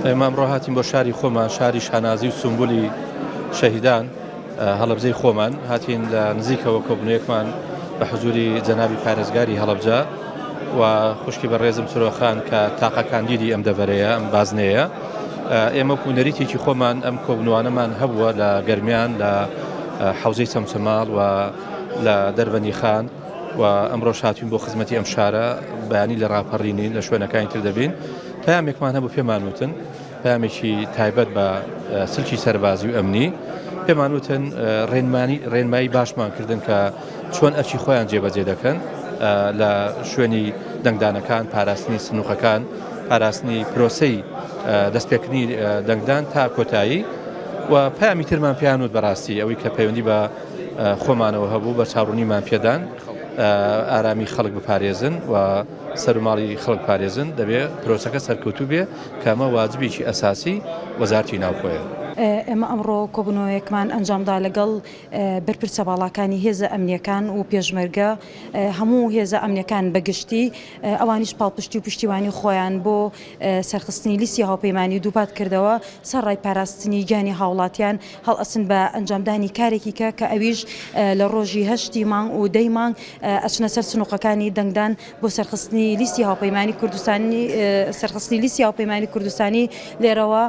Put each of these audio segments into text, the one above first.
ئێمە ئەمڕۆ هاتین بۆ شاری خۆمان، شاری شانازی و سومبولی شەهیدان، هەڵەبجەی خۆمان، هاتین لە نزیکەوە کۆبوونەوەیەکمان بە حزوری جەنابی پارێزگاری هەڵەبجە و خوشکی بەڕێزم چرۆخان کە تاقە کاندیدی ئەم دەڤەرەیە، ئەم بازنەیە. ئێمە وەکو نەریتێکی خۆمان ئەم کۆبوونەوانەمان هەبووە لە گەرمیان، لە حەوزەی چەمچەماڵ و لە دەربەندیخان و ئەمڕۆش هاتوین بۆ خزمەتی ئەم شارە، بەیانی لە ڕاپەڕینین لە شوێنەکانی تر دەبین. پەیامێکمان هەبوو پێمان وتن، پەیامێکی تایبەت بە سلکی سەربازی و ئەمنی، پێمان وتن ڕێنمانی ڕێنمایی باشمان کردن کە چۆن ئەرکی خۆیان جێبەجێ دەکەن لە شوێنی دەنگدانەکان، پاراستنی سنووقەکان، پاراستنی پرۆسەی دەستپێکردنی دەنگدان تا کۆتایی و پەیامی ترمان پێیان وت بەڕاستی ئەوەی کە پەیوەندی بە خۆمانەوە هەبوو بە چاوڕوونیمان پێدان ئارامی خەڵک بپارێزن و سەر و ماڵی خەڵک پارێزن، دەبێ پرۆسەکە سەرکەوتوو بێ کە ئەمە واجبێکی ئەساسی وەزارەتی ناوخۆیە. ئێمە ئەمڕۆ کۆبوونەوەیەکمان ئەنجامدا لەگەڵ بەرپرسە باڵاکانی هێزە ئەمنییەکان و پێشمەرگە، هەموو هێزە ئەمنییەکان بە گشتی، ئەوانیش پاڵپشتی و پشتیوانی خۆیان بۆ سەرخستنی لیستی هاوپەیمانی دووپات کردەوە، سەرڕای پاراستنی گیانی هاوڵاتیان هەڵئەسن بە ئەنجامدانی کارێکی کە کە ئەویش لە ڕۆژی هەشتی مانگ و دەی مانگ ئەچنە سەر سنوقەکانی دەنگدان بۆ سەرخستنی لیستی هاوپەیمانی کوردستانی سەرخستنی لیستی هاوپەیمانی کوردستانی لێرەوە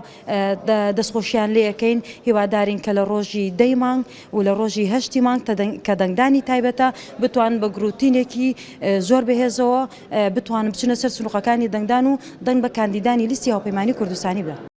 دەستخۆشیان لێ ئەکەین هیوادارین کە لە ڕۆژی دەی مانگ و لە ڕۆژی هەشتی مانگ کە دەنگدانی تایبەتە بتوان بە گروتینێکی زۆر بەهێزەوە بتوانن بچنە سەر سنوقەکانی دەنگدان و دەنگ بە کاندیدانی لیستی هاوپەیمانی کوردستانی بدەن.